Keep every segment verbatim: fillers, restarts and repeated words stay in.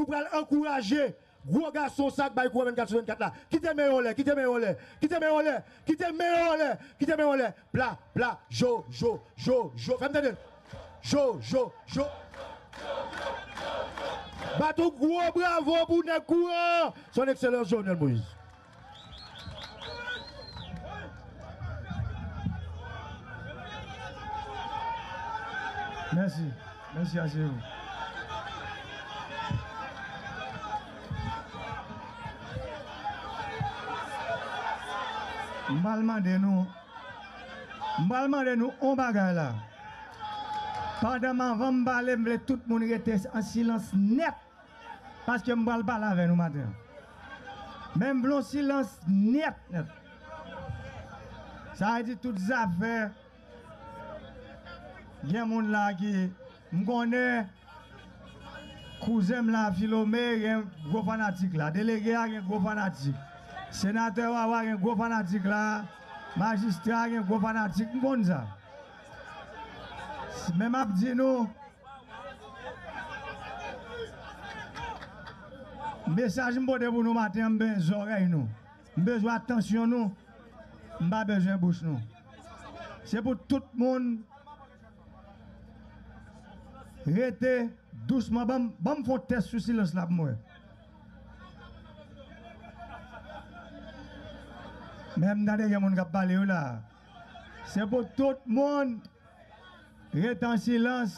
pral ankouraje gwo gason sa k bay kouran vennkat sou vennkat la. Kite men yo anlè, kite men yo anlè, kite men yo anlè, kite men yo anlè, kite men yo anlè. Pla, pla, jo, jo, jo, jo. Fè m tande. Jo, jo, jo. Bat yon gwo bravo pou nèg kouran, Son Ekselans Jovenel Moïse. Mèsi. Mèsi, aseye w. M pral mande nou, m pral mande nou yon bagay la. Pandan m, anvan m pale, m vle tout moun rete an silans nèt. Paske m pral pale avè nou maten an. Men m vle yon silans nèt, nèt. Sa vle di tout zafè, gen moun la ki, m konnen kouzen m la, Filome, gen gwo fanatik la. Delege a gen gwo fanatik. Senatè Wawa gen gwo fanatik la. Majistra gen gwo fanatik. M konn sa. Men m ap di nou, mesaj m pote pou nou maten an, m bezwen zòrèy nou. M bezwen atansyon nou. M pa bezwen bouch nou. Se pou tout moun rete dousman. Ban m, ban m fè yon tès sou silans la pou m wè. Men m tande gen moun k ap pale wi la. Se pou tout moun rete an silans.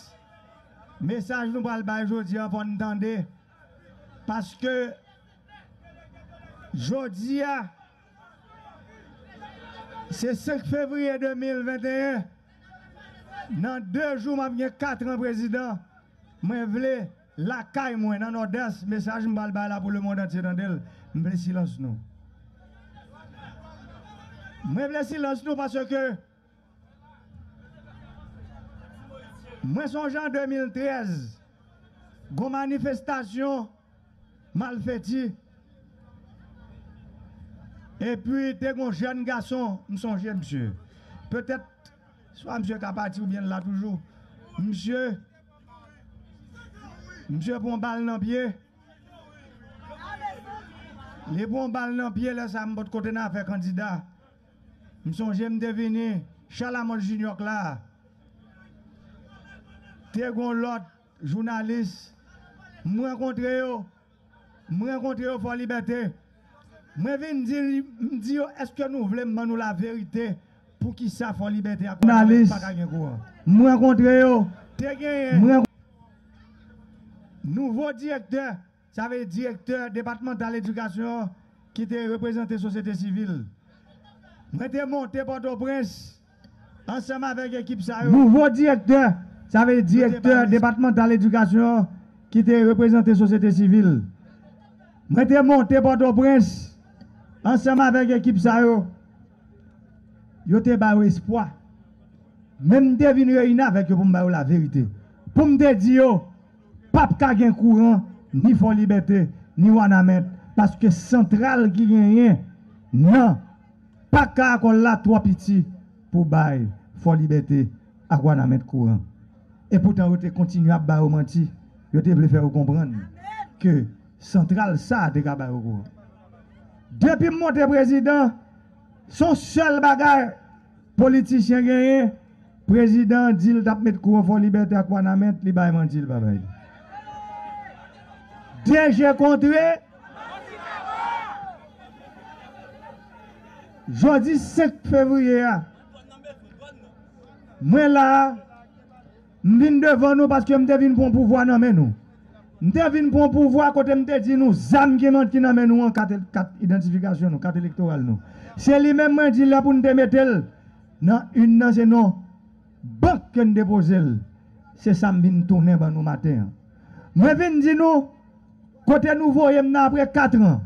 Mesaj nou pral bay jodi a, fò n tande. Paske jodi a, se senk fevriye de mil venteyen. Nan de jou, m ap gen kat an prezidan. Mwen vle lakay mwen nan Nòdès, mesaj m pral bay la pou lemonn antye tande l. M vle silans nou. Mwen vle silans nou paske mwen sonje an de mil trèz, gon manifestasyon Malfeti. Epi te gon jèn gason, m sonje misye. Petèt, swa misye ka pati oubyen l la toujou. Misye, misye pran bal nan pye. Li pran bal nan pye, lè sa a m potko te nan afè kandida. M sonje m te vini Chalamont Junior k la. Te gon lòt jounalis, m rankontre yo. M rankontre yo Fò Libète. Mwen vin di, m di yo, èske nou vle m ban nou laverite? Poukisa Fò Libète ak Wanamet pa ka gen kouran? M rankontre yo. Te genyen m rank- nouvo direktè, sa vle di direktè depatmantal edikasyon an ki te reprezante sosyete sivil. Mwen te monte Pòtoprens ansanm avèk ekip sa yo. Nouvo direktè, sa vle di direktè depatmantal edikasyon an ki te reprezante sosyete sivil. Mwen te monte Pòtoprens ansanm avèk ekip sa yo. Yo te ba yo espwa. Men m te vin reyini avèk yo pou m ba yo laverite. Pou m te di yo, p ap ka gen kouran ni Fò Libète, ni Wanamet, paske santral ki genyen nan pak Karakòl la twò piti pou bay Fò Libète ak Wanamet kouran. Epoutan, yo te kontinye ap ba yo manti. Yo te vle fè yo konprann ke santral sa a te ka ba yo kouran. Depi m monte prezidan, se yon sèl bagay politisyen genyen, prezidan an di l t ap met kouran Fò Libète ak Wanamet, li bay manti, li pa bay li. De je kontre, jodi senk fevriye a, mwen la a, m vin devan nou paske m te vin pran pouvwa nan men nou. M te vin pran pouvwa kote m te di nou zam ki nan, ki nan men nou an, kat, kat idantifikasyon nou, kat elektoral nou. Se li menm mwen di lè pou n te mete l nan inn nan, se non bank ke n depoze l. Se sa m vin tounen ban nou maten an. Mwen vin di nou, kote nou voye m nan apre kat an,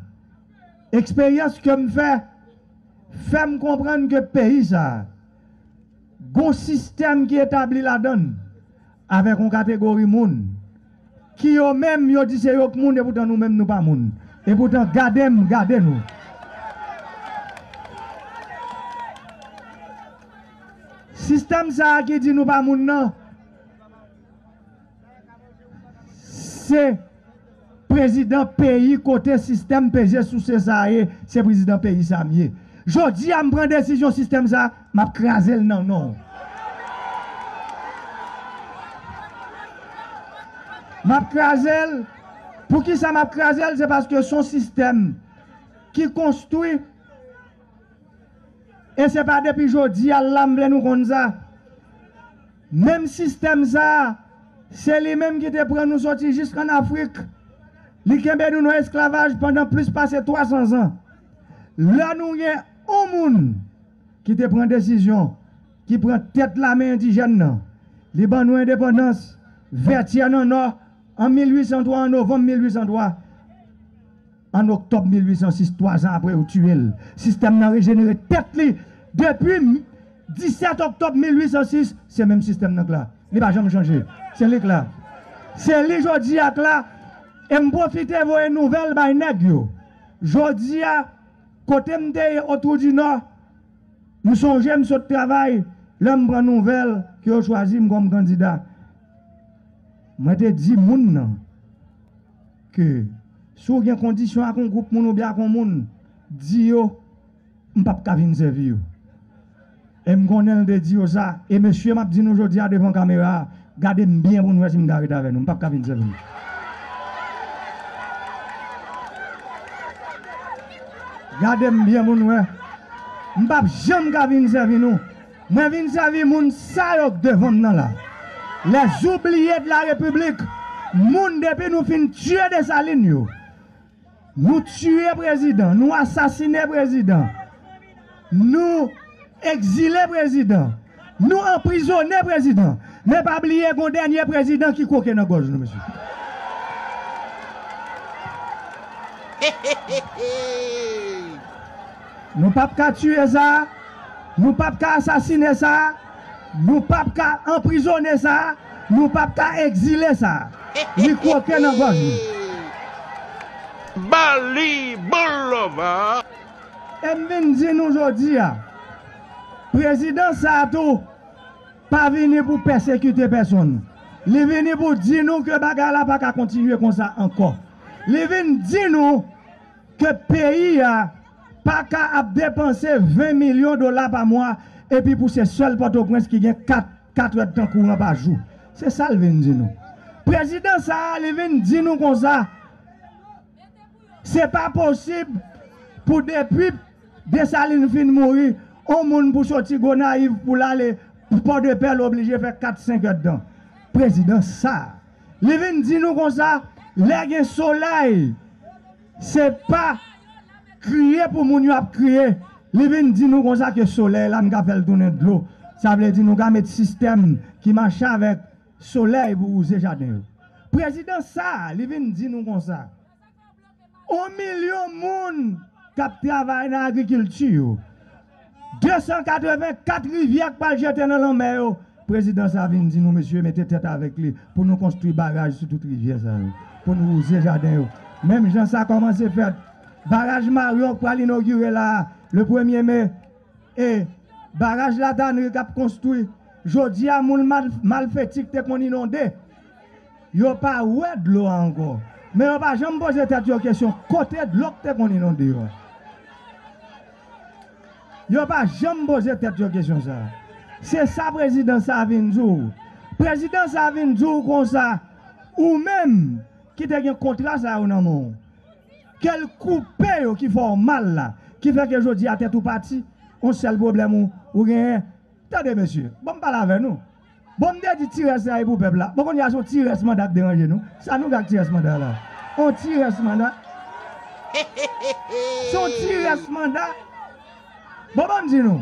eksperyans ke m fè, fè m konprann ke peyi sa a, gon sistèm ki etabli ladan l avèk yon kategori moun ki yo menm yo di se yo k moun, epoutan nou menm nou pa moun. Epoutan gade m, gade nou. Sistèm sa a ki di nou pa moun nan, se prezidan peyi kote sistèm peze souse sa a ye, se prezidan peyi sa a m ye. Jodi a, m pran desizyon sistèm sa a, m ap kraze l nan non w. M ap kraze l. Poukisa m ap kraze l? Se paske se yon sistèm ki konstwi, e se pa depi jodi a la m vle nou konn sa. Menm sistèm sa a, se li menm ki te pran nou soti jisk ann Afrik. Li kenbe nou nan esklavaj pandan plis pase twa san zan. Lè nou gen yon moun ki te pran desizyon, ki pran tèt lame endijèn nan, li ban nou endepandans, Vètyè nan Nò, an mil uit san twa, an novanm mil uit san twa. An oktòb mil uit san sis, twa zan apre, yo tiye l. Sistèm nan rejenere tèt li. Depi m-, disèt oktòb mil uit san sis, se menm sistèm nan k la. Li pa janm chanje. Se li k la. Se li jodi a k la. E m pwofite voye nouvèl bay nèg yo. Jodi a, kote m te ye, Otwou di Nò, m sonje m sot travay, lè m pran nouvèl ke yo chwazi m kòm kandida. Mwen te di moun nan ke si w gen kondisyon ak yon gwoup moun oubyen ak yon moun, di yo, m p ap ka vin sèvi yo. E m konnen l te di yo sa, e mesye, m ap di nou jodi a devan kamera a, gade m byen pou n wè si m ka ret avè nou, m p ap ka vin sèvi nou. Gade m byen pou n wè. M p ap janm ka vin sèvi nou. Mwen vin sèvi moun sa yo k devan m nan la. Les oubliés de la République. Moun depi nou fin tiye Desalin yo. Nou tiye prezidan, nou asasine prezidan. Nou egzile prezidan. Nou anprizone prezidan. Men pa bliye gon dènye prezidan ki kwoke nan gòj nou, mesye. Nou p ap ka tiye sa, nou p ap ka asasine sa, nou p ap ka anprizone sa, nou p ap ka egzile sa. Li kwoke nan gòj nou. Ba li bon lòva. E m vin di nou jodi a, prezidan sa a tou pa vini pou pèsekite pèsonn. Li vini pou di nou ke bagay la pa ka kontinye konsa ankò. Li vin di nou ke peyi a pa ka ap depanse ven milyon dola pa mwa, epi pou se sèl Pòtoprens ki gen kat, kat èdtan kouran pa jou. Se sa l vin di nou. Prezidan sa a, li vin di nou konsa, se pa posib pou depi Desalin fin mouri, on moun pou soti Gonayiv pou l ale Pòdepè, l oblije fè kat, senk èdtan. Prezidan sa a, li vin di nou konsa, lè gen solèy, se pa kriye pou moun yo ap kriye. Li vin di nou konsa ke solèy la, n ka fè l tounen dlo. Sa vle di nou ka met sistèm ki mache avèk solèy pou wouze jaden yo. Prezidan sa a, li vin di nou konsa, on milyon moun k ap travay nan agrikilti yo, de san katreven kat rivyè k pral jete nan lanmè yo. Prezidan sa a vin di nou, mesye, mete tèt avèk li pou nou konstwi baraj sou tout rivyè sa yo, pou nou wouze jaden yo. Menm jan sa kòmanse fèt, baraj Maryon k pral inogire la a, le premye me, e baraj Latanri k ap konstwi. Jodi a, moun mal, Malfeti k te konn inonde, yo pa wè dlo a ankò. Men yo pa janm poze tèt yo kesyon, kote dlo k te konn inonde yo a? Yo pa janm poze tèt yo kesyon sa a. Se sa prezidan sa a vin di w. Prezidan sa a vin di w konsa, ou menm ki te gen kontra sa yo nan men w, ke l koupe yo ki fè w mal la, ki fè ke jodi a tèt ou pati, yon sèl pwoblèm ou, ou genyen. Tande, mesye, ban m pale avè nou. Bon, m te di ti rès la e pou pèp la. Bon, kounye a se yon ti rès manda k deranje nou. Sa nou gen ak ti rès manda la? Yon ti rès manda. Se yon ti rès manda. Bon, ban m di nou.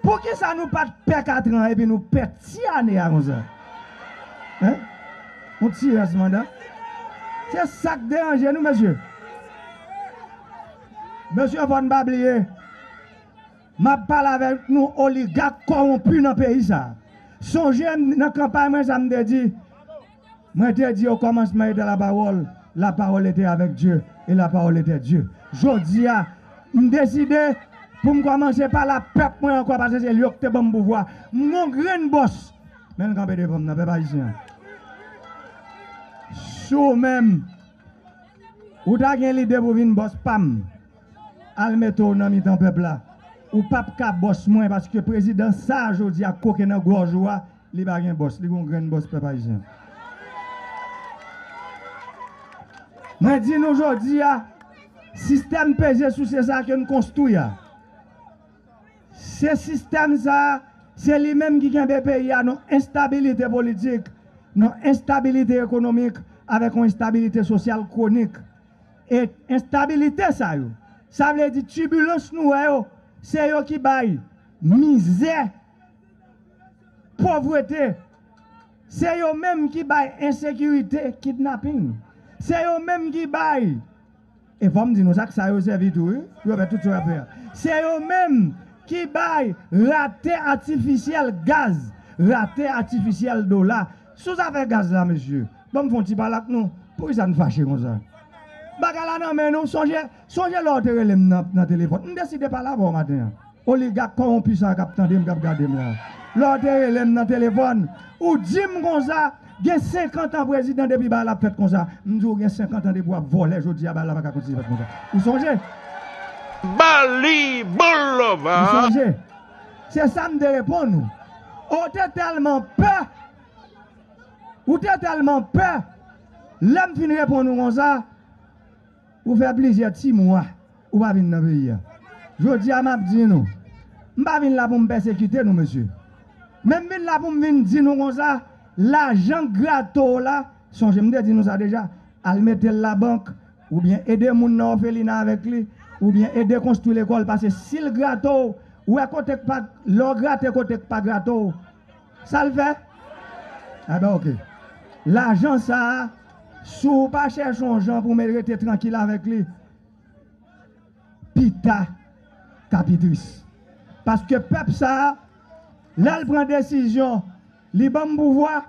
Poukisa nou pa t pè katran epi nou pè ti ane a konsa? Hein? Yon ti rès manda. Se sa k deranje nou, mesye. Mesye, fò n pa bliye. M ap pale avèk nou oligak kòwonpi nan peyi sa a. Sonje m nan kanpay mwen sa m te di. Mwen te di, au commencement était la parole, la parole était avec Dieu, et la parole était Dieu. Jodi a, m deside pou m kòmanse pale a pèp mwen ankò, paske se li yo ki te ban m pouvwa. M gon grenn bòs, men l kanpe devan m nan, pèp ayisyen an. Si w menm, Ou ta gen lide pou vin bòs pa m, al mete w nan mitan pèp la. Ou p ap ka bòs mwen, paske prezidan sa a jodi a, koke nan gòj ou a, li pa gen bòs, li gon grenn bòs pèp ayisyen. Mwen di nou jodi a, sistèm peze souse sa ke n konstwi a, se sistèm sa a, se li menm ki kenbe peyi a nan enstabilite politik, nan enstabilite ekonomik, avèk yon enstabilite sosyal kwonik. E enstabilite sa yo, sa vle di tibilans nou wè yo, se yo ki bay mizè, povrete, se yo menm ki bay ensekirite, kidnaping, se yo menm ki bay, e fò m di nou sa, sa yo sèvi tou, wi, pou yo fè tout sa yo ap fè a. Se yo menm ki bay rate atifisyèl gaz, rate atifisyèl dola. Sou zafè gaz la, mesye, ban m fè yon ti pale ak nou. Poukisa n fache konsa? Bagay la nan men nou. Sonje, sonje lè w te rele m nan, nan telefòn. M deside pale avè w maten an. Oligak kòwonpi sa k ap tande m, k ap gade m la. Lè w te rele m nan telefòn, ou di m konsa, gen senkant an prezidan depi bagay la ap fèt konsa. M di w gen senkant an depi w ap vòlè, jodi a bagay la pa ka kontinye fèt konsa. Ou sonje? Bali Boulova. Ou sonje? Se sa m te reponn ou. Ou te tèlman pè. Ou te tèlman pè. Lè m fin reponn ou konsa, ou fè plizyè ti mwa ou pa vin nan peyi a. Jodi a, m ap di nou, m pa vin la pou m pèsekite nou, mesye. Men m vin la pou m vin di nou konsa, lajan grato w la, sonje m te di nou sa deja, al mete l labank, oubyen ede moun nan òfelina avèk li, oubyen ede konstwi lekòl, paske si l grato w, ou wè kote k pa, lè w grate kote k pa grato w, sa l fè? Enben, oke. Lajan sa a, si w pa chèche yon jan pou w rete trankil avèk li, pita k ap pi tris. Paske pèp sa a, lè l pran desizyon, li ban m pouvwa,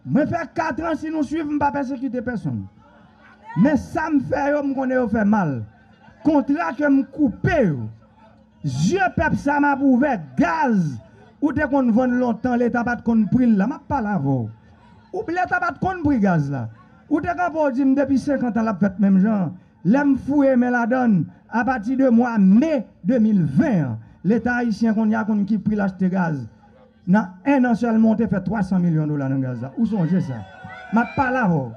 mwen fè kat an, si nou swiv, m pa pèsekite pèsonn. Men sa m fè yo, m konnen yo fè mal. Kontra ke m koupe yo, zye pèp sa m ap ouvè. Gaz, ou te konn vann lontan, Leta pa t konn pri l la. M ap pale avè w. Ou, Leta pa t konn pri gaz la. Ou te kanpe, w di m depi senkant an l ap fèt menm jan. Lè m foure men ladan l, apati de mwa me de mil ven an, Leta ayisyen kounye a konn ki pri l achte gaz. Nan en an sèlman, w te fè twa san milyon dola nan gaz la. Ou sonje sa? M ap pale avè w.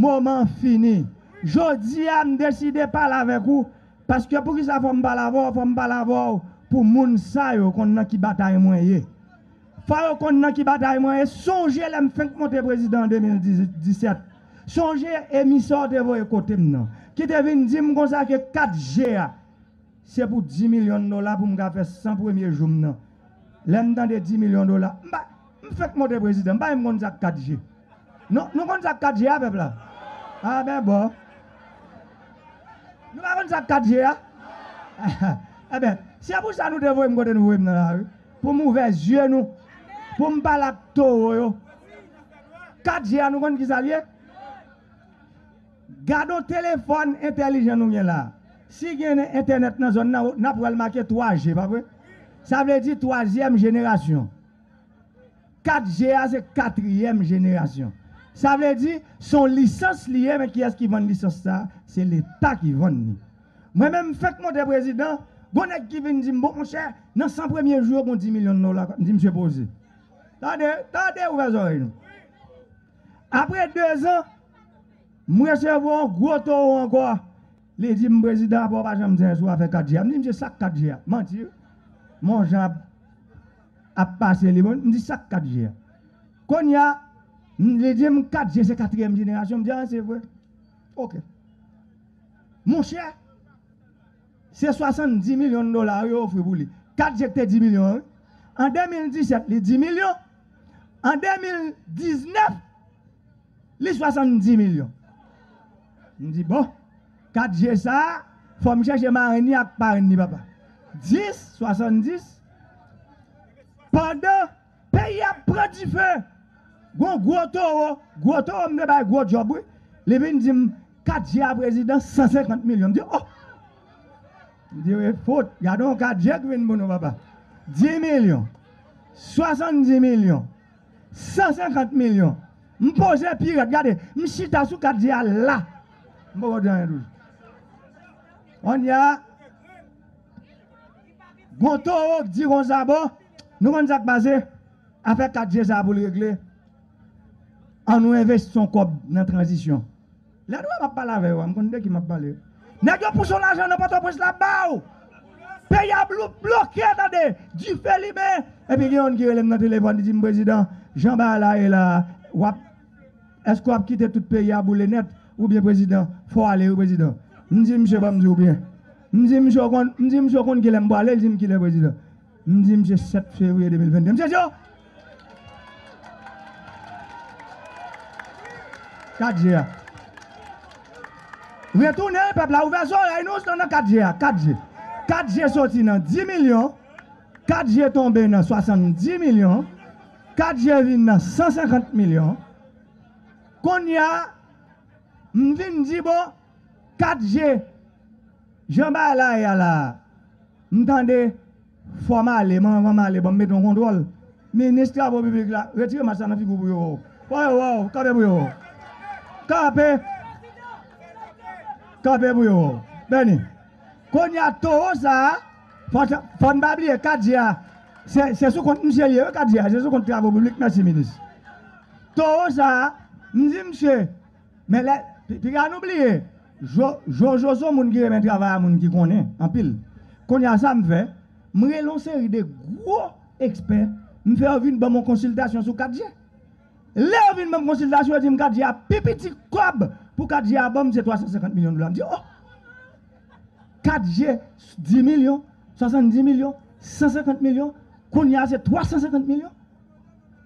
Moman an fini. Jodi a, m deside pale avèk ou. Paske poukisa fò m pale avè w? Fò m pale avè w pou moun sa yo konn nan ki batay mwen ye. Fò yo konn nan ki batay mwen ye. Sonje lè m fenk monte prezidan an de mil disèt. Sonje emisè w te voye kote m nan, ki te vin di m konsa ke kat G a, se pou dis milyon dola pou m ka fè san premye jou m nan. Lè m tande dis milyon dola, m pa, m fenk monte prezidan, m pa menm konn sa k kat G. Non, nou konn sa k kat G a, pèp la? A ben bon. Nou pa konn sa k kat G a? Enben, se pou sa nou te voye m kote nou voye m nan la, wi. Pou m ouvè zye nou, pou m pale ak towo yo. Kat G a, nou konn ki sa l ye? Gade yon telefòn entèlijan nou gen la. Si gen entènèt nan zòn nan, n ap wè l make twa G, pa vre? Sa vle di twazyèm jenerasyon. Kat G a se katriyèm jenerasyon. Sa vle di, se yon lisans li ye, men kiyès ki vann lisans sa a? Se Leta ki vann li. Mwen menm, m fenk monte prezidan, gon nèg ki vin di m, bon, monchè, nan san premye jou yo, gon dis milyon dola. M di, misye poze. Tande, tande, ouvè zòrèy nou. Apre dezan, m resevwa yon gwo towo ankò. Li di m, prezidan, apa w pa janm di anyen sou afè kat G a? M di, misye, sa k kat G a? Manti, wi. Men yon jan ap, ap pase li, bon, m di, sa k kat G a? Kounye a, m, li di m, kat G se katriyèm jenerasyon. M di, a, se vre. Oke. Monchè, se swasanndis milyon dola yo ofri pou li. Kat G te dis milyon an, wi. An de mil disèt, li dis milyon. An de mil diznèf, li swasanndis milyon. M di, bon, kat G sa a, fò m chèche marenn li ak parenn li, papa. Dis, swasanndis. Pandan peyi a ap pran dife, gon gwo towo, gwo towo m te bay gwo djòb, wi. Li vin di m, kat G a prezidan, san senkant milyon. M di, oh! M di, wi, fout, gade yon kat G ki vin pou nou, papa. Dis milyon, swasanndis milyon, san senkant milyon. M poze pi rèd, gade, m chita sou kat G a la. M poko di anyen toujou. Kounye a, gon towo k di konsa, bon, nou konn sa k pase? Afè kat G sa a pou l regle, ann nou envesti yon kòb nan tranzisyon. Lè nou wè m ap pale avè yo a, m konn de ki m ap pale. Nèg yo pouse yon lajan nan Pòtoprens la ba w. Peyi a blou-, bloke, tande. Dife limen. Epi gen youn ki rele m nan telefòn, li di m, "Prezidan, jan bagay la ye la, w ap, èske w ap kite tout peyi a boule nèt? Oubyen, prezidan, fò w ale, wi, prezidan." M di, "Misye, ban m di w byen." M di, "Misye, w konn, m di, misye, w konn kilè m prale?" Li di m, "Kilè, prezidan?" M di misye, "Sèt fevriye de mil venn de." Misye di, "Oh! Kat G a." Retounen, pèp la, ouvè zòrèy nou, se nan kat G a, kat G. Kat G soti nan dis milyon, kat G tonbe nan swasanndis milyon, kat G vin nan san senkant milyon. Kounye a, m vin di, bon, kat G, jan bagay la ye a la, m tande, fò m ale, men anvan m ale, ban m mete yon kontwòl. Minis Travo Piblik la, retire mas la nan figi w pou yo wè w. Fò yo wè w, kanpe pou yo wè w. Kanpe. Kanpe pou yo wè w. Bèni. Kounye a, towo sa a, fò, fò n pa bliye, kat G a, se, se sou kont misye l ye, wi, kat G a, se sou kont Travo Piblik, mèsi, minis. Towo sa a, m di misye, men lè, pi-, piga nou bliye, Jo-, Jojo se yon moun ki renmen travay a moun ki konnen anpil. Kounye a sa m fè, m rele yon seri de gwo ekspè, m fè yo vin ban m yon konsiltasyon sou kat G. Lè yo vin ban m konsiltasyon, yo di m kat G a pi piti kòb pou kat G a ban m se twa san senkant milyon dola. M di, oh! Kat G, dis milyon, swasanndis milyon, san senkant milyon, kounye a se twa san senkant milyon.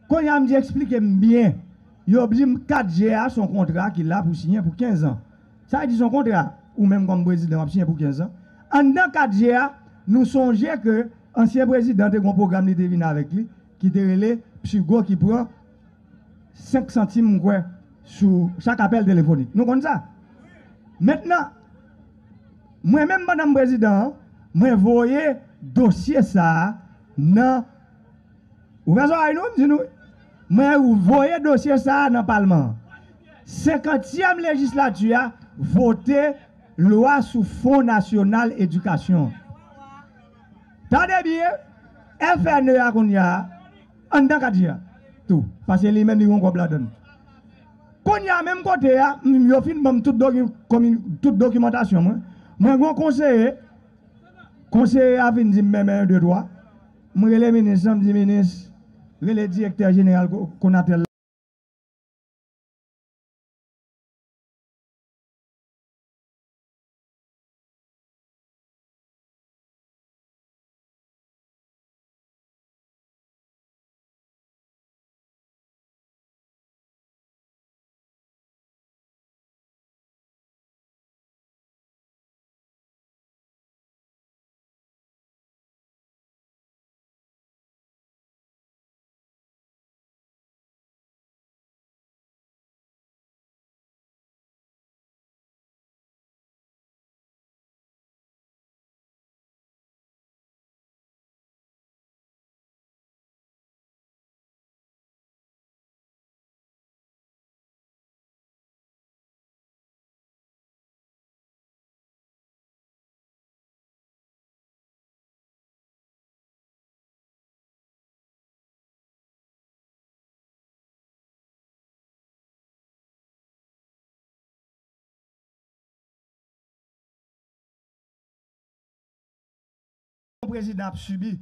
Kounye a m di, eksplike m byen. Yo di m kat G a se yon kontra ki la pou siyen pou kenz an. Sa vle di se yon kontra, ou menm kòm prezidan w ap siyen pou kenz an. Anndan kat G a, nou sonje ke ansyen prezidan te gen yon pwogram li te vin avèk li, ki te rele Psigo ki pran senk santim, m kwè, sou chak apèl telefonik. Nou konn sa? Mentnan, mwen menm pandan m prezidan an, mwen voye dosye sa a nan, ouvè zòrèy nou, m di nou, mwen voye dosye sa a nan palman an. Senkantyèm lejislati a vote lwa sou Fon Nasyonal Edikasyon. Tande byen, F N E a kounye a, anndan kat G a tou, paske li menm li gen yon kòb ladann. Kounye a, menm kote a, m, yo fin ban m tout doki-, komi-, tout dokimantasyon mwen. Mwen gen yon konseye, konseye a vin di m, "Men, men, yon, de, twa." M rele minis lan, m di, "Minis, rele direktè jeneral Ko-, Konatel la." Yon prezidan ap sibi.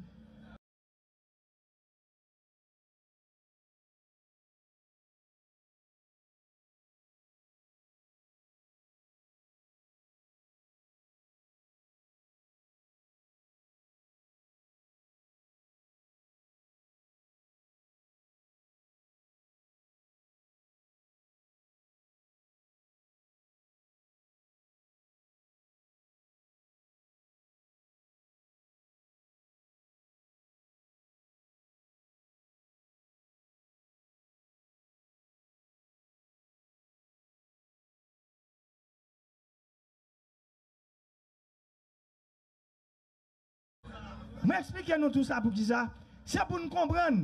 Mwen eksplike nou tou sa poukisa. Se pou n konprann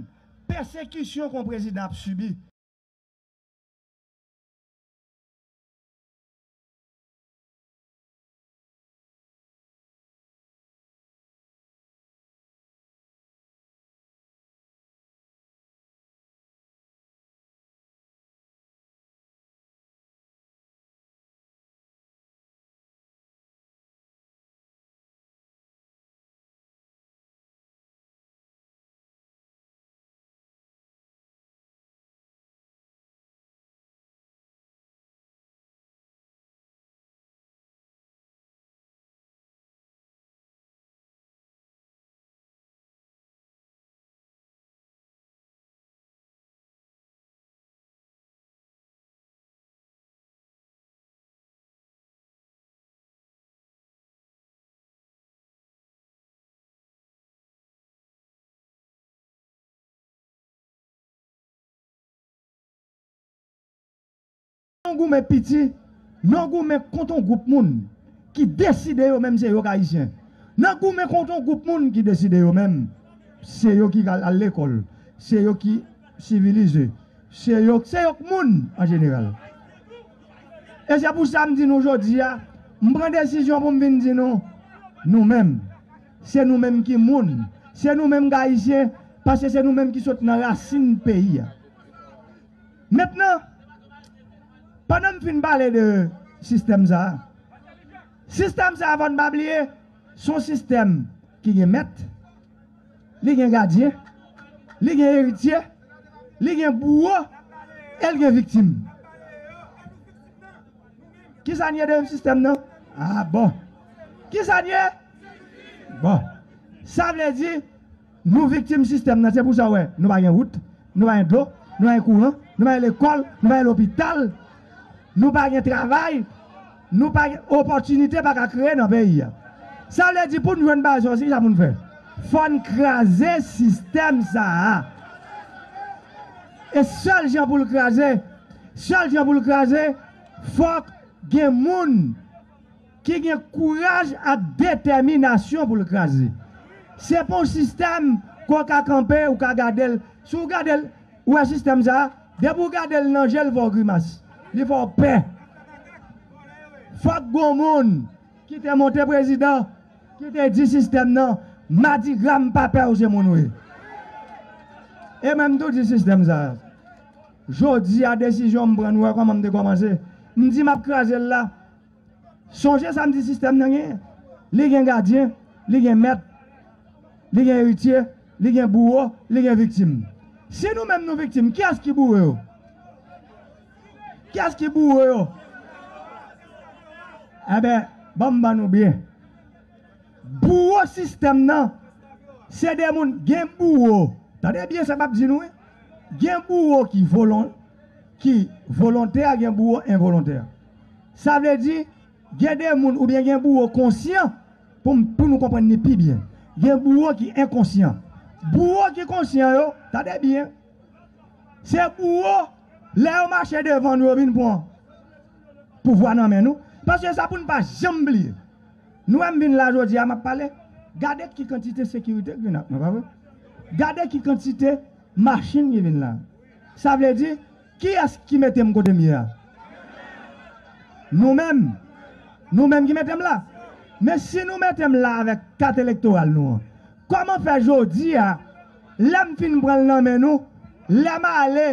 pèsekisyon ke yon prezidan ap sibi. goumen piti, nan goumen kont yon gwoup moun ki deside yo menm se yo k Ayisyen. Nan goumen kont yon gwoup moun ki deside yo menm se yo ki al, al lekòl, se yo ki sivilize, se yo, se yo k moun an jeneral. E se pou sa m di nou jodi a, m pran desizyon pou m vin di nou, nou menm, se nou menm ki moun, se nou menm k Ayisyen, paske se nou menm ki sot nan rasin peyi a. Mentnan, pandan m fin pale de sistèm sa a, sistèm sa a, fò n pa bliye, se yon sistèm ki gen mèt, li gen gadyen, li gen eritye, li gen bouwo, e l gen viktim. Kisa n ye de sistèm nan? Ah bon. Kisa n ye? Bon. Sa vle di, nou viktim sistèm nan. Se pou sa w wè, nou pa gen wout, nou pa gen dlo, nou pa gen kouran, nou pa gen lekòl, nou pa gen lopital, nou pa gen travay, nou pa gen opòtinite pa ka kreye nan peyi a. Sa vle di pou n jwenn bagay sa, se kisa pou n fè? Fò n kraze sistèm sa a. E sèl jan pou l kraze, sèl jan pou l kraze, fòk gen moun ki gen kouraj ak detèminasyon pou l kraze. Se pa yon sistèm ke w ka kanpe, ou ka gade l. Si w gade l, ou wè sistèm sa a, depi w gade l nan je l, fè w grimas. Li fè w pè. Fòk gon moun ki te monte prezidan, ki te di sistèm nan, Madigra, m pa pè w, se moun ou ye. E mwen, m tou di sistèm sa a. Jodi a, desizyon m pran, nou wè kòman m te kòmanse. M di m ap kraze l la. Sonje sa m di sistèm nan genyen. Li gen gadyen, li gen mèt, li gen eritye, li gen bouwo, li gen viktim. Si nou menm nou viktim, kiyès ki bouwo yo? Kiyès ki bouwo yo? Enben, ban m ban nou byen. Bouwo sistèm nan, se de moun, gen bouwo. Tande byen sa m ap di nou, wi. Gen bouwo ki volon, ki volontè, gen bouwo envolontè. Sa vle di, gen de moun oubyen gen bouwo konsyan, pou m, pou nou konprann li pi byen. Gen bouwo ki enkonsyan. Bouwo ki konsyan yo, tande byen, se bouwo, lè yo mache devan nou, yo vin pran pouvwa nan men nou. Paske sa pou n pa janm bliye. Nou wè m vin la jodi a, m ap pale. Gade ki kantite sekirite ki vin ak mwen, pa vre? Gade ki kantite machin ki vin la. Sa vle di, kiyès ki mete m kote m ye a? Nou menm. Nou menm ki mete m la. Men si nou mete m la avèk kat elektoral nou an, kòman fè jodi a, lè m fin pran l nan men nou, lè m ale,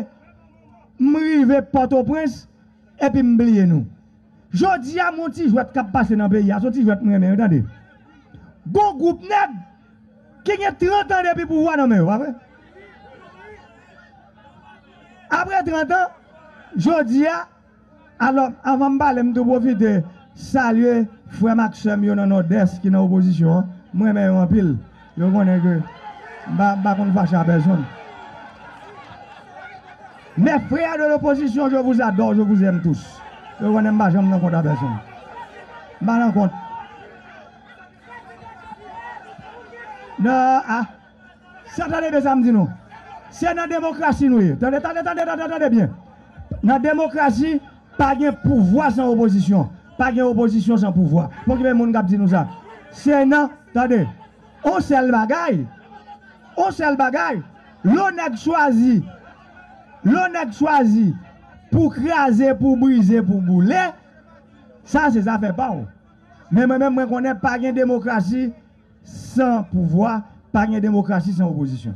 m rive Pòtoprens, epi m bliye nou? Jodi a, m yon ti jwèt k ap pase nan peyi a, se yon ti jwèt m renmen, wi, tande. Gon gwoup nèg ki gen trant an depi pouvwa nan men yo, pa vre? Apre trant an, jodi a, alò, anvan m pale, m tou pwofite salye frè m ak sè m yo nan Nòdès ki nan opozisyon an. M renmen yo anpil. Yo konnen ke m pa, m pa konn fache a pèsonn. Mes frères de l'opposition, je vous adore, je vous aime tous. Yo konnen m pa janm nan kont a pèsonn. M pa nan kont. Non, ah. Sa tande byen sa m di nou. Se nan demokrasi nou ye. Tande, tande, tande, tande, tande byen. Nan demokrasi, pa gen pouvwa san opozisyon. Pa gen opozisyon san pouvwa. Poko gen moun k ap di nou sa. Se nan, tande, on sèl bagay. On sèl bagay. Lè yon nèg chwazi, lè yon nèg chwazi pou kraze, pou brize, pou boule, sa se zafè pa w. Men mwen menm, mwen konnen pa gen demokrasi san pouvwa, pa gen demokrasi san opozisyon.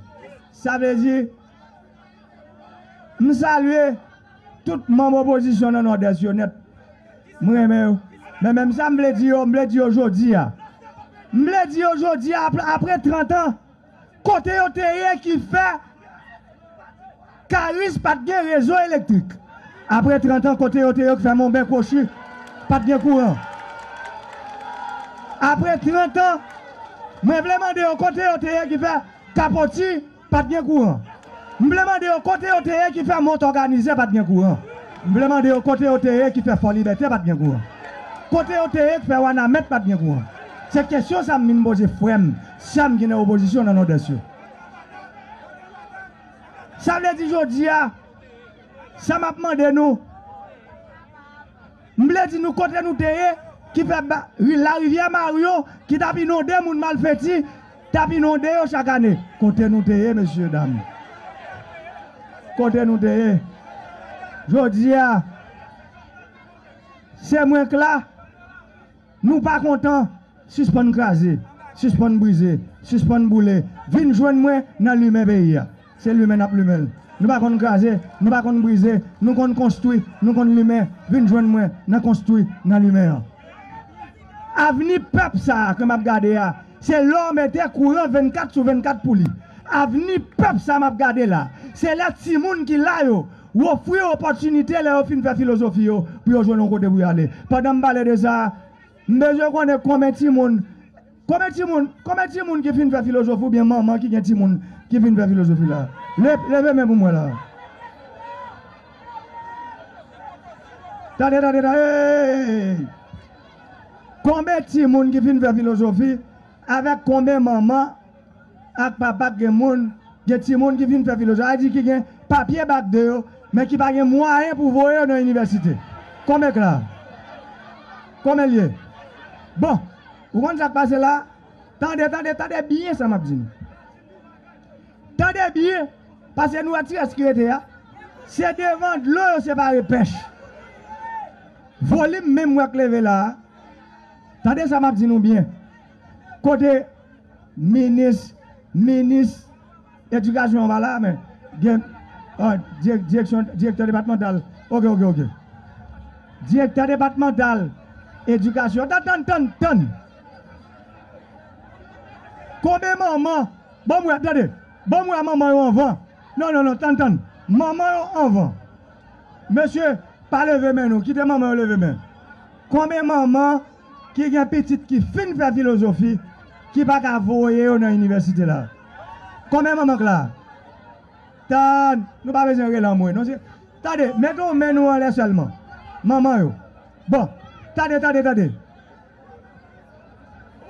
Sa vle di, m salye tout manm opozisyon nan Nòdès yo nèt. M renmen yo. Men menm sa m vle di yo, m vle di yo jodi a. M vle di yo jodi a, apre, apre trant an, kote yo te ye ki fè Karis pa t gen rezo elektrik? Apre trant an, kote yo te ye ki fè Monben Kwochi pa t gen kouran? Apre trant an, mwen vle mande yo kote yo te ye ki fè Kapoti pa t gen kouran? M vle mande yo kote yo te ye ki fè Mont Òganize pa t gen kouran? M vle mande yo kote yo te ye ki fè Fò Libète pa t gen kouran? Kote yo te ye ki fè Wanament pa t gen kouran? Se kesyon sa m vin poze frè m, sè m ki nan opozisyon nan Nòdès yo. Sa vle di jodi a, sa m ap mande nou, M vle di nou kote nou te ye, ki fè ba, ri, larivyè Maryon, ki t ap inonde moun Malfeti, t ap inonde yo chak ane. Kote nou te ye, mesye dam? Kote nou te ye? Jodi a, se mwen k la, nou pa kontan, sispann kraze, sispann brize, sispann boule. Vin jwenn mwen nan limen peyi a. Se limen n ap limen l. Nou pa konn kraze, nou pa konn brize, nou konn konstwi, nou konn limen. Vin jwenn mwen nan konstwi, nan limen an. Avni pèp sa a ke m ap gade a, se lè w mete kouran vennkat sou vennkat pou li. Avni pèp sa a m ap gade la, se lè timoun ki la yo, w ofri yo opòtinite lè yo fin fè filozofi yo, pou yo jwenn yon kote pou yo ale. Pandan m pale de sa, m bezwen konnen konbyen timoun, konbyen timoun, konbyen timoun ki fin fè filozofi oubyen manman ki gen timoun ki fin fè filozofi la. Le-, leve men pou mwen la. Tande, tande, tande. Hey, hey, hey, hey. Konbyen timoun ki fin fè filozofi? Avèk konbyen manman ak papa k gen moun, gen timoun ki fin fè filozofi? Sa vle di ki gen papye bak de yo, men ki pa gen mwayen pou voye yo nan inivèsite. Konbyen k la? Konbyen l ye? Bon, ou konn sa k pase la? Tande, tande, tande byen sa m ap di nou. Tande byen, paske nou wè ti rès ki rete a, se devan dlo yo separe pèch. Volim menm w wè k leve la a, tande sa m ap di nou byen. Kote minis, minis edikasyon an pa la, men gen, ah, dirèk-, direksyon, direktè depatmantal. Oke, oke, oke. Direktè depatmantal edikasyon. Tann, tann, tann, tann. Konbyen manman? Ban m wè, tande. Ban m wè manman yo anvan. Non, non, non, tann, tann. Manman yo anvan. Mesye, pa leve men nou. Kite manman yo leve men. Konbyen manman ki gen pitit ki fin fè filozofi, ki pa ka voye yo nan inivèsite la? Konbyen manman k la? Tann, nou pa bezwen rele anmwe, non, se, tande, mete yon men nou anlè sèlman. Manman yo. Bon, tande, tande, tande.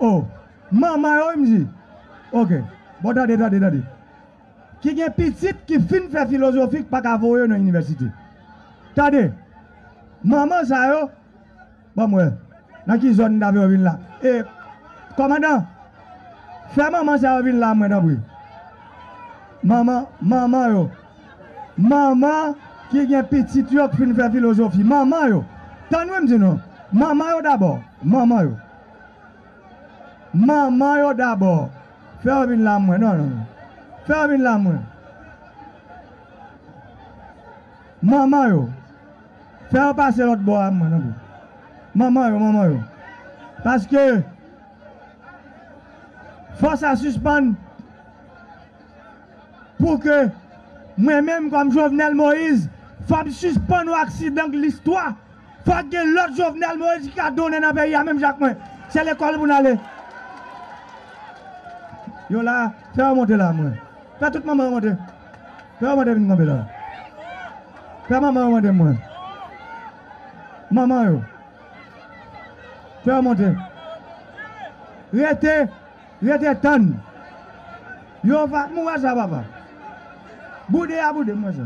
Oh, manman yo, wi, m di. Oke. Bon, tande, tande, tande. Ki gen pitit ki fin fè filozofi k pa ka voye yo nan inivèsite. Tande. Manman sa yo, ban m wè. Nan ki zòn n ta fè yo vin la? E, kòmandan, fè manman sa yo vin la, mwen, tanpri. Manman, manman yo. Manman ki gen pitit yo k fin fè filozofi. Manman yo. Tann wi m di nou. Manman yo dabò. Manman yo. Manman yo dabò. Fè yo vin la, mwen. Non, non, non. Fè yo vin la, mwen. Manman yo. Fè yo pase lòt bò a, mwen, tanpri. Manman yo, manman yo. Paske fò sa sispann. Pou ke mwen menm kòm Jovenel Moïse, fò m sispann yon aksidan k listwa. Fòk gen lòt Jovenel Moïse ki ka donnen nan peyi a menm jan ak mwen. Se lekòl pou n ale. Yo la, fè yo monte la, mwen. Fè tout manman yo monte. Fè yo monte vin kanpe la. Fè manman yo monte, mwen. Manman yo. Fè yo monte. Rete. Rete tann. Yo va, m wè sa, papa. Boude a boude, m wè sa.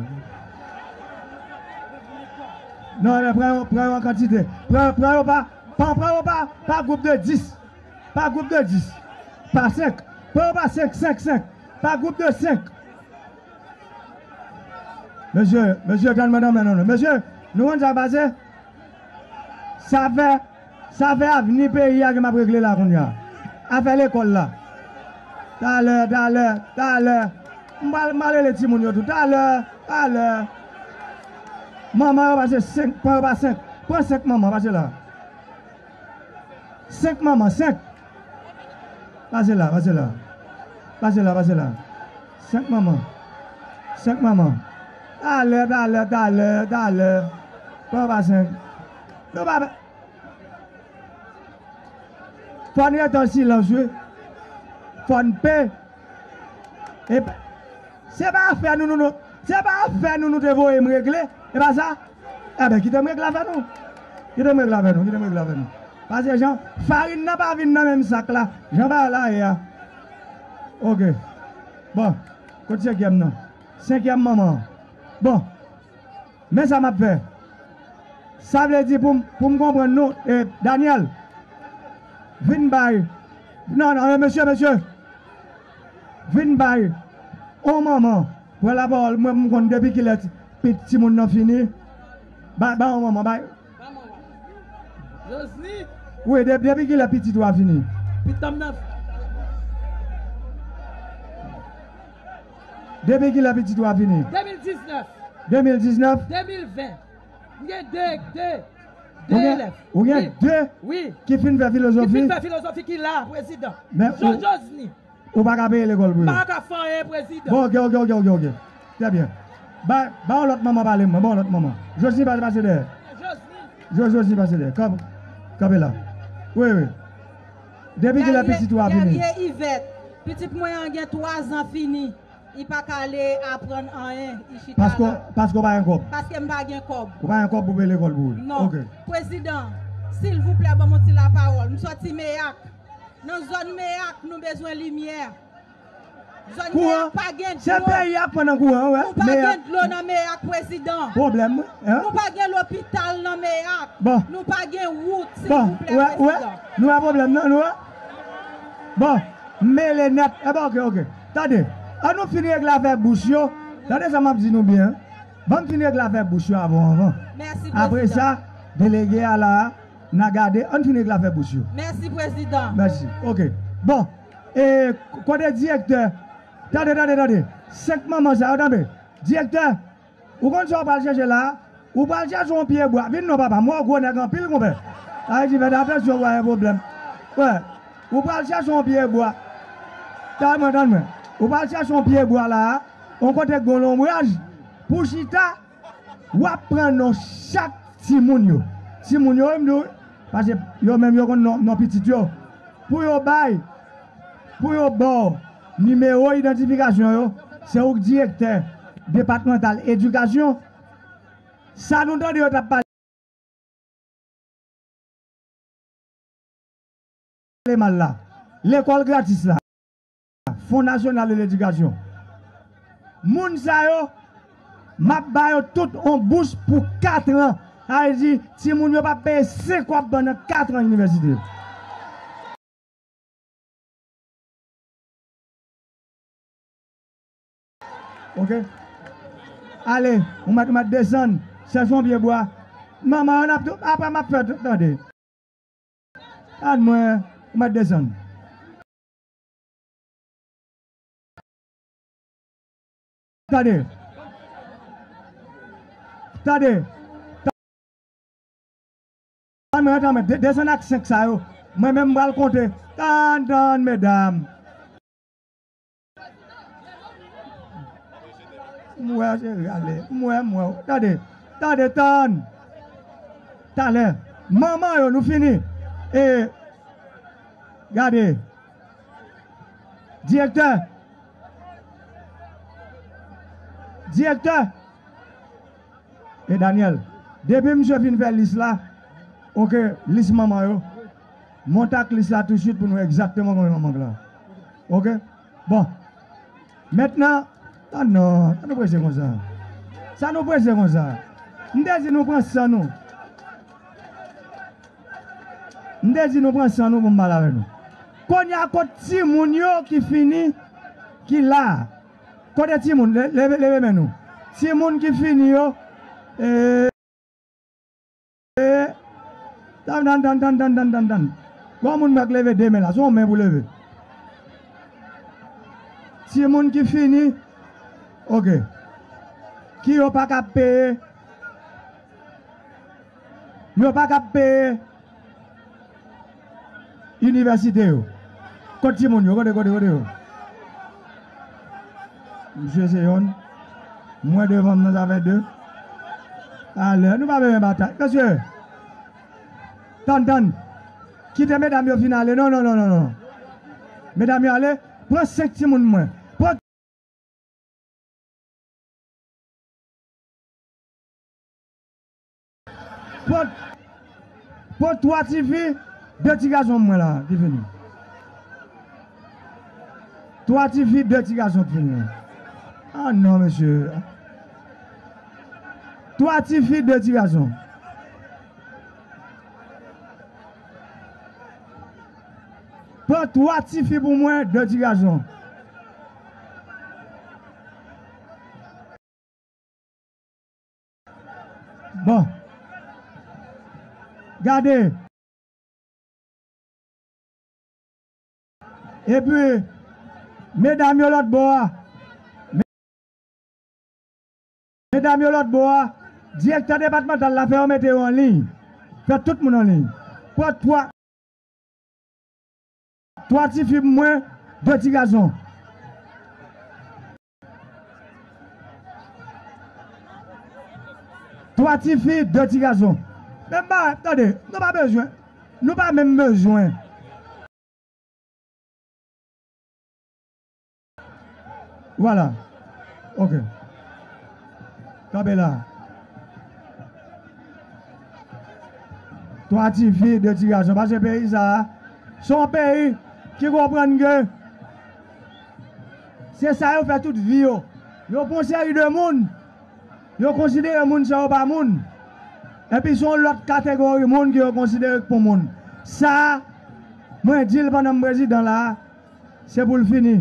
Non, men pran yo, pran yo an kantite. Pran, pran yo pa, pran, pran yo pa, pa gwoup de dis. Pa gwoup de dis. Pa senk. Pran yo pa senk, senk, senk. Pa gwoup de senk. Mesye, mesye, tann mwen, tann mwen, non, non. Mesye, nou konn sa k pase? Sa fè, sa fè avni peyi a ke m ap regle la kounye a. Afè lekòl la. Talè, talè, talè. M pral, m pral rele timoun yo tou. Talè, talè. Manman yo pase senk, pran yo pa senk. Pran senk manman, pase la. Senk manman, senk. Pase la, pase la. Pase la, pase la. Senk manman. Senk manman. Talè, talè, talè, talè. Pran pa senk. Nou pa, fò n rete an silans, wi. Fò n pe. E pa, se pa afè nou, nou, nou, se pa afè nou, nou te voye m regle. E pa sa? Enben, kite m regle afè nou. Kite m regle afè nou, kite m regle afè nou. Pase jan, farin nan pa vin nan menm sak la. Jan bagay la ye a. Oke. Bon, kot senkyèm nan? Senkyèm manman an. Bon, men sa m ap fè. Sa vle di pou m, pou m konprann nou, e, Daniel, vin bay. Non, non, e, mesye, mesye. Vin bay. On manman. Pran lapawòl, mwen, m konn depi kilè ti, pi, timoun nan fini. Bay, bay on manman, bay. Josny. Wi, de, depi kilè pitit ou a fini? Pitit m nan. Depi kilè pitit ou a fini? De mil diznèf. De mil diznèf? De mil ven. M gen de, de, de elèv. Ou gen de ki fin fè filozofi? Ki fin fè filozofi ki la, prezidan. Men Jean Josny. Ou pa ka peye lekòl pou yo? M pa ka fè anyen, prezidan. Bon, ok, ok, ok, ok, ok. Trè byen. Ba, ba yon lòt manman pale mwen, ba yon lòt manman. Josny pa pase dèyè. Josny. Jo, Josny pase dèyè. Kanp, kanpe la. Wi, wi. Depi kilè pitit ou a fini? Guerrier Yvette, pitit mwen an gen twa zan fini. Li pa ka ale aprann anyen, li chita la. Paske, paske w pa gen kòb. Paske m pa gen kòb. Ou pa gen kòb pou peye lekòl pou ou? Non. Ok. Prezidan, silvouplè, ban m yon ti lapawòl. M sòti Meyak. Nan zòn Meyak, nou bezwen limyè. Zòn Meyak pa gen dlo. Se peyi a k pran nan kouran, wi. Nou pa gen dlo nan Meyak, prezidan. Pwoblèm, wi. Nou pa gen lopital nan Meyak. Bon. Nou pa gen wout, silvouplè, prezidan. Nou wè pwoblèm nan, nou wè. Bon, m mele nèt. Enben, ok, ok. Tande, ann nou fin regle afè bous yo. Tande sa m ap di nou byen. Ban m fin regle afè bous yo avan, avan. Mèsi, prezidan. Apre sa, delege a la, n a gade, ann fin regle afè bous yo. Mèsi, prezidan. Mèsi. Ok. Bon, e, kote direktè? Tande, tande, tande. Senk manman sa yo, tande. Direktè, ou konn sa w pral chèche la? Ou pral chèche yon pye bwa. Vin non, papa. M wè w gwo nèg anpil, konpè. Sa vle di, fè atansyon, w gen pwoblèm. Wè. Ou pral chèche yon pye bwa. Tann mwen, tann mwen. Ou pral chèche yon pye bwa la, yon kote k gen yon lonbraj, pou chita, w ap pran non chak timoun yo. Timoun yo, wi, m di w, paske yo menm yo konn non, non pitit yo. Pou yo bay, pou yo ba w nimewo idantifikasyon yo, se ou k direktè depatmantal edikasyon. Sa nou tande yo t ap pale mal la, lekòl gratis la, Fon Nasyonal de Ledikasyon. Moun sa yo, m ap ba yo tout on bous pou kat an. Sa vle di, timoun yo p ap peye senk kòb pandan kat an inivèsite. Ok. Ale, ou mèt, ou mèt desann. Chèche yon pye bwa. Manman, ann ap tou, apre m ap fè tande. Tann mwen, ou mèt desann. Tande. Tande. Tann mwen, tann mwen, de-, desann ak senk sa yo. Mwen menm m pral konte. Tann, tann, medam. M wè, cheri, ale. M wè, m wè. Tande, tande, tann. Talè. Manman yo, nou fini. E, gade. Direktè. Direktè. E Daniel, depi misye fin fè lis la, ok, lis manman yo, monte ak lis la tousuit pou nou wè egzakteman konbyen manman k la. Ok? Bon. Mentnan, ah non, sa nou prese konsa? Sa nou prese konsa? M te di nou pran san nou. M te di nou pran san nou pou m pale avè nou. Kounye a, kot timoun yo ki fini, ki la? Kote timoun? Le-, leve, leve men nou. Timoun ki fini yo, e, e, tann, tann, tann. Gon moun mwen k leve de men la, se yon men pou leve. Timoun ki fini, ok. Ki yo pa ka peye, yo pa ka peye inivèsite yo. Kot timoun yo? Kote, kote, kote yo? Misye se yonn. Mwen devan m nan, sa fè de. Alè, nou pa bezwen batay. Mesye, tann, tann. Kite medam yo fin ale. Non, non, non, non, non. Medam yo ale. Pran senk timoun mwen. Pran Pran, pran twa tifi, de ti gason mwen la, ki fini. Twa tifi, de ti gason ki fini. Ah non, mesye. Twa tifi, de ti gason. Pran twa tifi pou mwen, de ti gason. Bon. Gade. Epi, medam yo lòt bò a. Medam yo lòt bò a. Direktè depatmantal la fè yo mete yo an liy. Fè tout moun an liy. Pran twa, twa tifi pou mwen, de ti gason. Twa tifi, de ti gason. Menm bagay, tande, nou pa bezwen. Nou pa menm bezwen. Vwala. Ok. Kanpe la. Twa tifi, de ti gason. Paske peyi sa a, se yon peyi ki konprann ke se sa yo fè tout vi yo. Yo pran yon seri de moun, yo konsidere moun sa yo pa moun. Epi se yon lòt kategori moun ke yo konsidere k pou moun. Sa a, mwen di l pandan m prezidan la a, se pou l fini.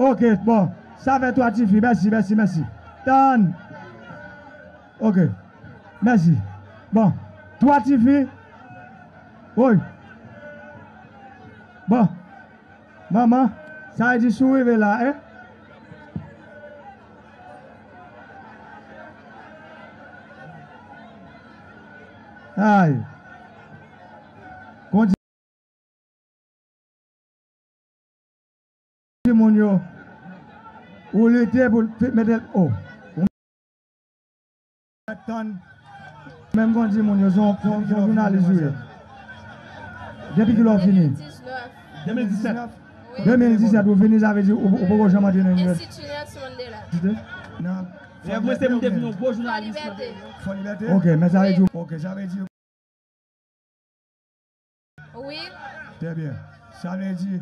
Ok, bon. Sa fè twa tifi. Mèsi, mèsi, mèsi. Tann. Ok. Mèsi. Bon. Twa tifi. Woy. Bon. Manman, sa vle di si w rive la, en? Ay. Kondi moun yo. Ou lite pou l mete l o. Tann. Menm kondi moun yo, se yon, se yon, se yon jounalis ou ye. Depi kilè w fini? De mil diznèf. De mil diznèf ou fini, sa vle di ou, ou poko janm antre nan inivèsite? Enstiti Nelson Mandela. Nan Frè mwen se m te vin yon gwo jounalis. Fò Libète. Ok, men sa vle di. Ok, sa vle di. Wi. Trè byen. Sa vle di,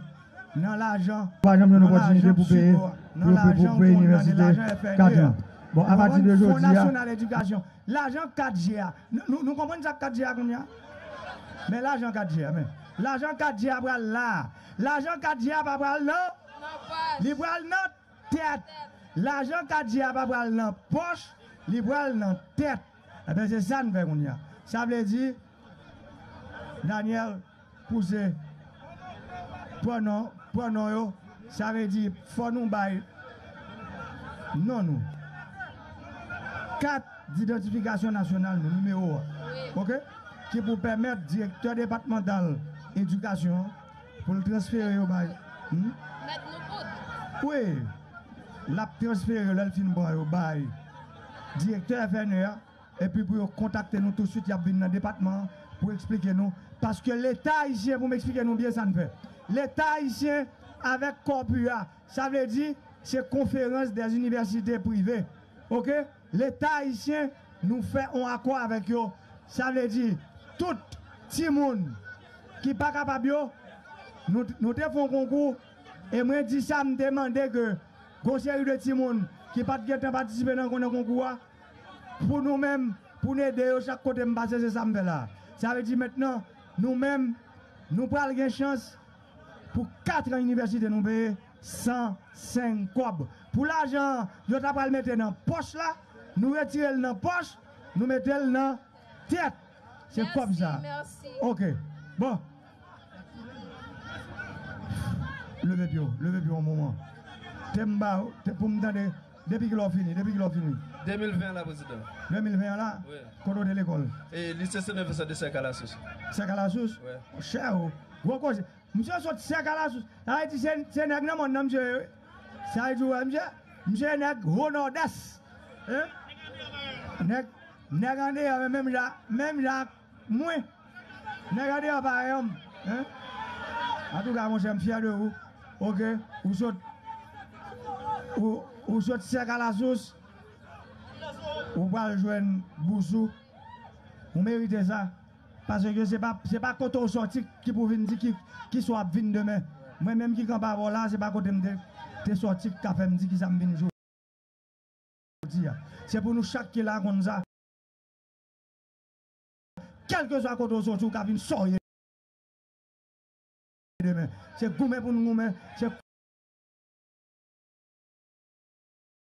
nan lajan. Pa janm jwenn opòtinite pou peye, pou, pou, pou peye inivèsite kat an. Bon, apati de jodi a. Fon Nasyonal Edikasyon. Lajan kat G a. Nou, nou, nou konprann sa k kat G a kounye a? Men lajan kat G a, men. Lajan kat G a pral la. Lajan kat G a pa pral nan. Li pral nan tèt. Lajan kat G a pa pral nan pòch, li pral nan tèt. Ebyen, se sa n fè kounye a. Sa vle di, Daniel, pouse, pran non, pran non yo, sa vle di, fò nou bay non nou. Kat didantifikasyon nasyonal nou, nimewo a. Ok? Ki pou pèmèt direktè depatmantal edikasyon an pou l transfere yo bay. Hmm? Mèt nou bout. Wi. L ap transfere yo lè l fin pran yo bay direktè F N E a, epi pou yo kontakte nou tousuit, y ap vin nan depatman an pou eksplike nou. Paske Leta ayisyen, pou m eksplike nou byen sa n fè. Leta ayisyen avèk Corpus a, sa vle di se Conférence des Universités Privées. Ok? Leta ayisyen, nou fè yon akò avèk yo. Sa vle di, tout timoun ki pa kapab yo, nou, nou te fè yon konkou, e mwen di sa, m te mande ke gon seri de timoun ki pa t gentan patisipe nan, nan konkou a, pou nou menm, pou n ede yo chak kote m pase, se sa m fè la. Sa vle di mentnan, nou menm, nou pral gen chans pou kat an inivèsite nou peye san senk kòb. Pou lajan yo ta pral mete nan pòch la, nou retire l nan pòch, nou mete l nan tèt. Se kòb sa. Mèsi, mèsi. Ok. Bon. Leve pye w, leve pye w yon moman. Te m ba, te, pou m tande, depi kilè w fini, depi kilè w fini? De mil ven an la, prezidan. De mil ven an la? Wi. Kote w te lekòl? E, Lycée Saint Vincent de Sèk a la Sous. Sèk a la Sous? Wi. Chè o. Gwo koze. Misye sot Sèk a la Sous. Sa vle di se, se nèg nan mòn nan misye ye, wi. Sa vle di, w wè misye, misye nèg Ho Nòdès. Hein? Nèg, nèg andeyò, men menm jan, menm jan ak mwen. Nèg andeyò parèy an m. Hein? Antouka, monchè, m fyè de ou. Ok? Ou sot, ou, ou sot Sèk a la Sous. Ou pral jwenn bous ou. Ou merite sa. Paske se pa, se pa kote w sòti ki pou vin di ki, ki sa w ap vin demen. Mwen menm ki kanpe avè w la, se pa kote m te, te sòti ki ka fè m di ki sa m vin jodi a. Se pou nou chak ki la konn sa. kèlkeswa kote w soti, ou ka vin sa w ye demen. Se goumen pou n goumen, se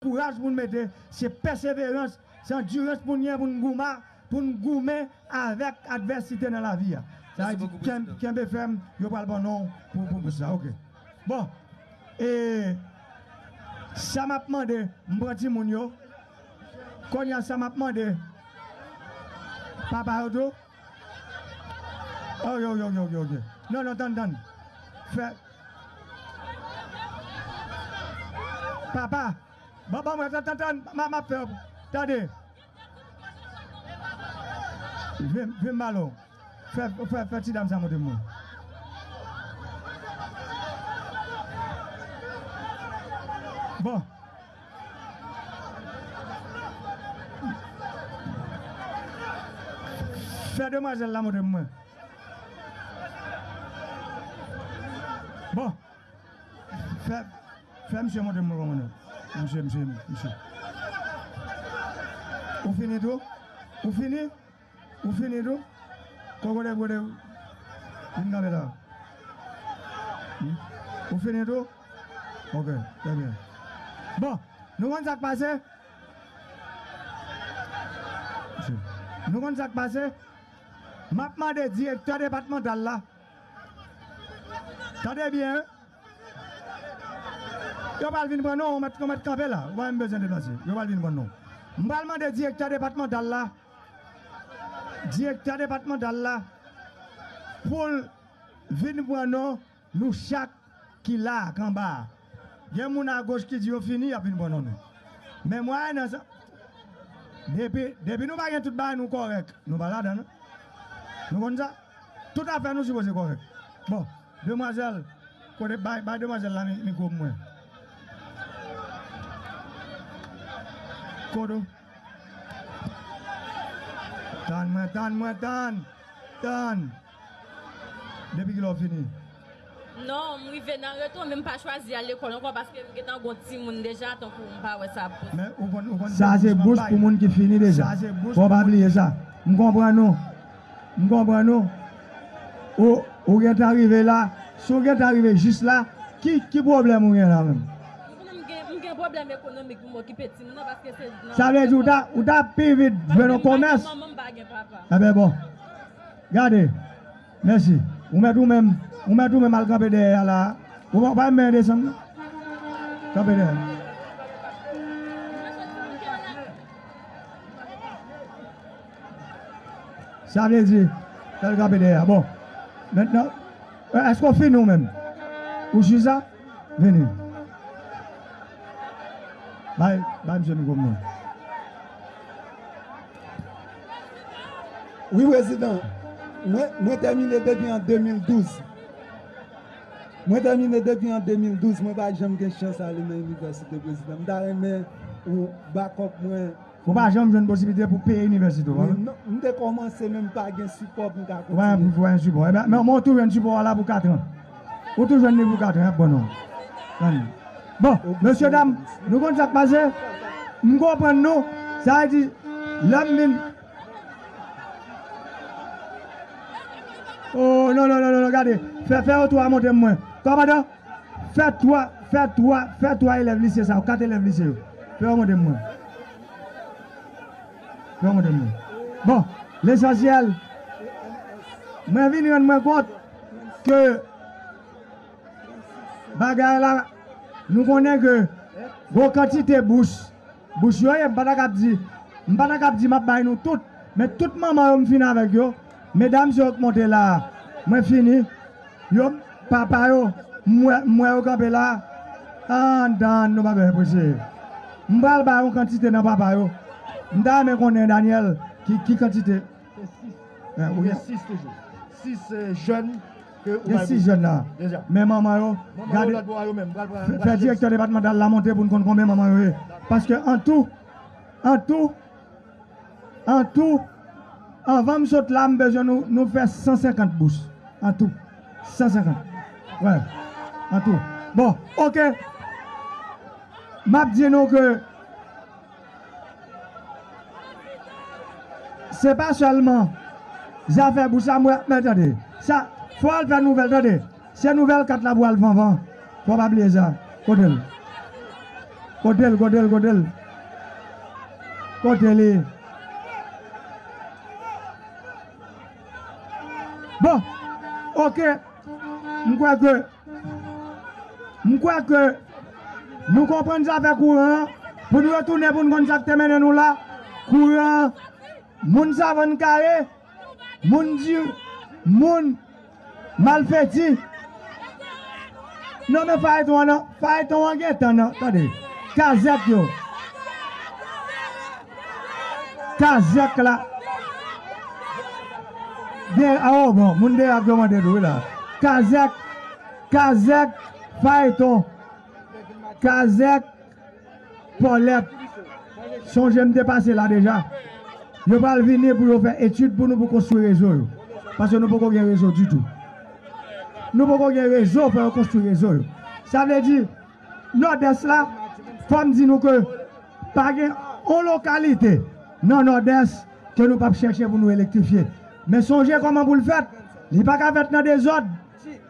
kouraj pou n mete, se pèseverans, se andirans pou n gen pou n goumen, pou n goumen avèk advèsite nan lavi a. Sa vle di, kenbe fèm, yo pral ban non pou, pou, pou sa, oke. Bon, e sa m ap mande, m pran timoun yo. Kounye a, sa m ap mande, papa yo tou. Oh, yo, yo, yo, yo, yo. Non, non, tann, tann. Fè. Papa. Bon, bon, mwen, tann, tann, tann. M a, m ap fè. Tande. Vin, vin, Malo. Fè, fè, fè ti dam sa montre mwen. Bon. Fè demwazèl la montre mwen. Bon. Fè, fè misye montre mwen kòman nou. Misye, misye, misye. Ou fini tou? Ou fini? Ou fini tou? Kokote, kote, vin kanpe la. Hmm? Ou fini tou? Ok, trè byen. Bon, nou konn sa k pase? Nou konn sa k pase? M ap mande direktè depatmantal la. Tande byen, wi. Yo pral vin pran non, ou mèt, ou mèt kanpe la. Ou pa menm bezwen deplase. Yo pral vin pran non. M pral mande direktè depatmantal la, direktè depatmantal la, pou l vin pran non nou chak ki la, k anba a. Gen moun agoch ki di yo fini, y ap vin pran non nou. Men mwayen nan sa, depi, depi nou pa gen tout bagay nou kòrèk, nou pa ladan, non. Nou konn sa? Tout afè nou sipoze kòrèk. Bon, demwazèl, kote, bay, bay demwazèl la mi-, mikwo pou mwen. Kote w? Tann mwen, tann mwen, tann. Tann. Depi kilè w fini? Non, m rive nan retou, men m pa chwazi al lekòl ankò paske m gentan gon timoun deja, tankou m pa wè sa ap posib. Men ou konn, ou konn sa se bous pou moun ki fini deja. Sa se bous pou moun ki fini. Fò w pa bliye sa. M konprann ou. M konprann ou. Ou, ou gentan rive la. Si w gentan rive jis la, ki, ki pwoblèm ou gen la menm? M konnen m gen, m gen pwoblèm ekonomik pou m okipe timoun nan paske se nan... Sa vle di ou ta, ou ta pi vit jwenn yon komès? Paske m pa gen manman, m pa gen papa. Enben bon. Gade. Mèsi. Ou mèt ou menm, ou mèt ou menm al kanpe dèyè a la. Ou pa, ou pa menm desann non. Kanpe dèyè. Sa vle di, fè l kanpe dèyè a. Bon. Mentnan, e, èske w fini ou menm? Ou si sa? Vini. Bay, bay misye mikwo m non. Wi, prezidan. Mwen, mwen tèmine depi an de mil douz. Mwen tèmine depi an de mil douz. Mwen pa janm gen chans ale nan inivèsite, prezidan. M ta renmen ou bakòp mwen. Ou pa janm jwenn posiblite pou peye inivèsite w, pa vre? Non, m te kòmanse, men m pa gen sipò pou m ka kontinye. Ou pa gen, ou pa gen sipò. Enben, men, men ou toujou jwenn sipò a la pou katran. Ou toujou jwenn li pou katran, y ap ban nou. Tann. Bon, mesye dam, nou konn sa k pase? M konprann nou. Sa vle di, lè m vin... Oh, non, non, non, non, non, gade. Fè, fè yo tou a montre m mwen. Kòmandan, fè twa, fè twa, fè twa elèv lise sa yo, kat elèv lise yo. Fè yo montre m mwen. Fè yo montre m mwen. Bon, lesansyèl, mwen vin rann mwen kont ke bagay la, nou konnen ke gwo kantite bous, bous yo ye, m pa ta kab di, m pa ta kab di m ap bay nou tout, men tout manman yo m fin avèk yo, medam yo k monte la a, mwen fini, yo, papa yo, m wè, m wè yo kanpe la a, ann, ann, nou pa bezwen prese. M pral bay yon kantite nan papa yo. M ta renmen konnen, Daniel, ki, ki kantite. Gen sis toujou. Sis, eh, jèn ke ou bay bouk. Gen sis jèn la. Deja. Men manman yo, gade, fè, fè direktè depatmantal la monte pou n konn konbyen manman yo ye. Paske an tou, an tou, an tou, anvan m sot la, m bezwen nou, nou fè san senkant bous. An tou. San senkant. Wè. An tou. Bon, oke. M ap di nou ke se pa sèlman Zafè bouch la, mwen, men tande. Sa, fò al fè nouvèl, tande. Se nouvèl kat la pou al vanvan. Fò pa bliye sa. Kote l? Kote l, kote l, kote l? Kote li? Bon, oke. M kwè ke, m kwè ke nou konprann zafè kouran an. Pou nou retounen, pou nou konn sa k te mennen nou la. Kouran an, moun Savann Kare, moun di, moun Malfeti. Non, men fayeton an, non. Fayeton an gen tan, non. Tande. Kazèk yo. Kazèk la. Gen, a, o, bon, moun de ak yo mande tou, wi, la. Kazèk, kazèk, fayeton. Kazèk, Pòlèt, sonje m te pase la deja. Yo pral vini pou yo fè etid pou nou, pou konstwi rezo yo. Paske nou poko gen rezo ditou. Nou poko gen rezo, fò yo konstwi rezo yo. Sa vle di, Nòdès la, fò m di nou ke pa gen yon lokalite nan Nòdès ke nou p ap chèche pou nou elektrifye. Men sonje kòman pou l fèt. Li pa ka fèt nan dezòd.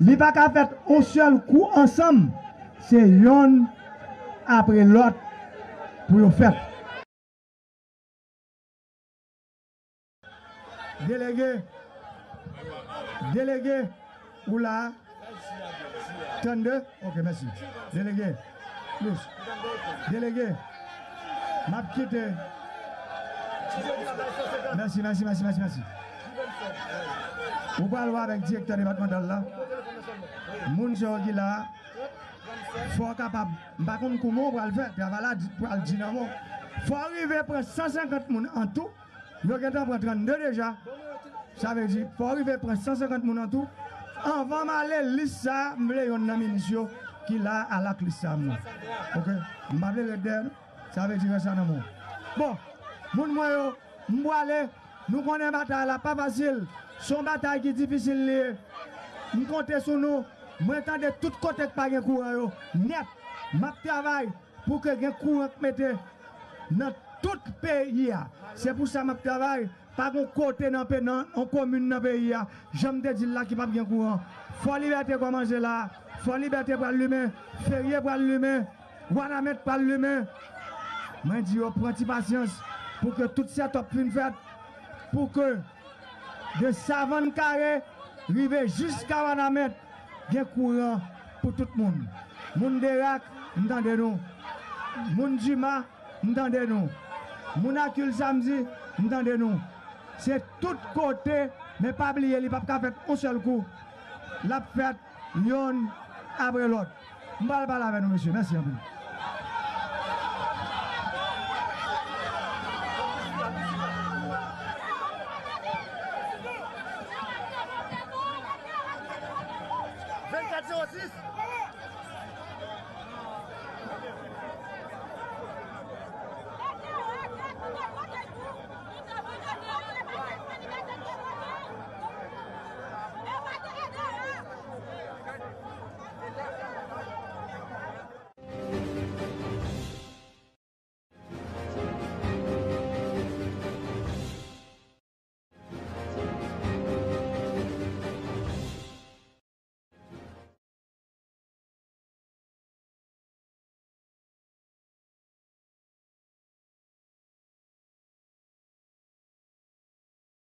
Li pa ka fèt yon sèl kou ansanm. Se yonn apre lòt pou yo fèt. Delege, delege, ou la? Trannde? Ok, mèsi. Delege, plis. Delege, m ap kite. Mèsi, mèsi, mèsi, mèsi, mèsi. Ou pral wè avèk direktè depatmantal la. Moun sa yo ki la a, fò w kapab, m pa konn kouman w pral fè, travay la di, pral di nan men w. Fò w rive pran san senkant moun an tou, yo gentan pran trannde deja. Sa vle di, fò w rive pran san senkant moun an tou. Anvan m ale, lis sa a, m vle yonn nan minis yo ki la a al ak lis sa a, m. Ok? M pa vle ret dèyè, non. Sa vle di, res sa nan men w. Bon, moun mwen yo, m prale, nou konnen batay la pa fasil. Se yon batay ki difisil li ye. M konte sou nou. Mwen tande tout kote k pa gen kouran yo nèt. M ap travay pou ke gen kouran k mete nan tout peyi a. Se pou sa m ap travay. Pa gon kote nan pe-, nan yon komin nan peyi a, jan m te di l la, ki p ap gen kouran. Fò Libète kòmanse la. Fò Libète pral limen. Ferye pral limen. Wanament pral limen. Mwen di yo pran ti pasyans pou ke tout sètòp fin fèt, pou ke de Savann Kare rive jiska Wanament, gen kouran pou tout moun. Moun Derak, m tande nou. Moun Dima, m tande nou. Moun Akil Samdi, m tande nou. Se tout kote, men pa bliye, li p ap ka fèt yon sèl kou. L ap fèt yonn apre lòt. M pral pale avè nou, mesye. Mèsi anpil.